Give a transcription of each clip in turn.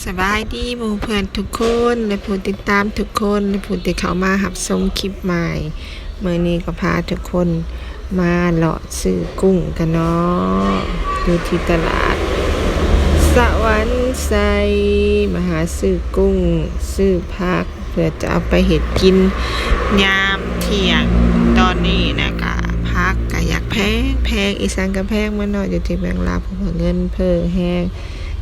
ສະບາຍດີໝູ່ເພື່ອນທຸກຄົນ ແລະ ຜູ້ຕິດຕາມທຸກຄົນ ແລະ ຜູ້ທີ່ເຂົ້າມາຮັບຊົມຄລິບໃໝ່. ມື້ນີ້ກໍພາທຸກຄົນມາເລາະຊື້ກຸ້ງກັນເນາະ ຢູ່ທີ່ຕະຫຼາດສະຫວັນໄຊ ມາຫາຊື້ກຸ້ງ ຊື້ຜັກ ເພື່ອຈະເອົາໄປເຮັດກິນຍາມທ່ຽງ. ຕອນນີ້ນະກະ ຜັກກະຢາກແພງໆ ອີ່ສັງກະແພງໝົດເນາະ ຢູ່ທີ່ເມືອງລາວ ເພາະວ່າເງິນເຟີ້ແຮງ.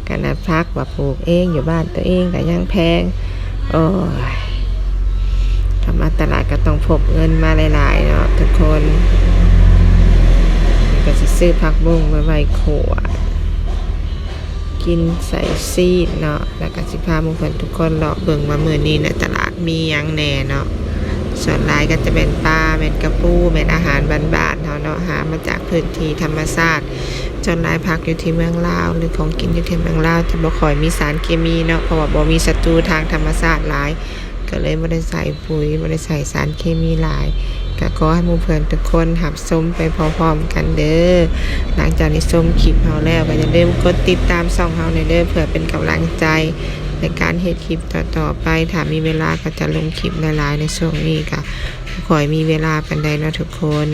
ຂະໜາດຜັກວ່າປູກເອງຢູ່ບ້ານຕົວເອງກໍຍັງແພງ. ໂອ້ຍ ຖ້າມາຕະຫຼາດກໍຕ້ອງພົກເງິນມາຫຼາຍໆເນາະທຸກຄົນ. ກະຊິຊື້ຜັກບົ້ງໄວ້ ໄວ້ຂົ້ວກິນໃສ່ຊີ້ນເນາະ. ແລ້ວກໍຊິພາໝູ່ເພື່ອນທຸກຄົນເລາະເບິ່ງວ່າມື້ນີ້ໃນຕະຫຼາດມີຫຍັງແດ່ເນາະ. ສ່ວນຫຼາຍກໍຈະແມ່ນປາ ແມ່ນກະປູ ແມ່ນອາຫານບ້ານໆເຮົາເນາະ ຫາມາຈາກພື້ນທີ່ທຳມະຊາດ. ສ່ວນຫຼາຍຜັກຢູ່ທີ່ເມືອງລາວ ຫຼື ຂອງກິນຢູ່ທີ່ເມືອງລາວ ຈະບໍ່ຄ່ອຍມີສານເຄມີເນາະ ເພາະວ່າບໍ່ມີສັດຕູທາງທຳມະຊາດຫຼາຍ ກໍເລີຍບໍ່ໄດ້ໃສ່ປຸ໋ຍ ບໍ່ໄດ້ໃສ່ສານເຄມີຫຼາຍ. ກໍຂໍໃຫ້ໝູ່ເພື່ອນທຸກຄົນຮັບຊົມໄປພ້ອມໆກັນເດີ. ຫຼັງຈາກທີ່ຊົມຄລິບເຮົາແລ້ວ ກໍຢ່າລືມກົດຕິດຕາມຊ່ອງເຮົາແດ່ເດີ ເພື່ອເປັນກຳລັງໃຈໃນການເຮັດຄລິບຕໍ່ໆໄປ. ຖ້າມີເວລາກໍຈະລົງຄລິບຫຼາຍໆ ໃນຊ່ວງນີ້ກໍບໍ່ຄ່ອຍມີເວລາປານໃດເນາະທຸກຄົນ.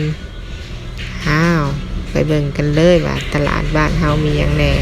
ອ້າວ ໄປເບິ່ງກັນເລີຍວ່າຕະຫຼາດບ້ານເຮົາມີຫຍັງແດ່.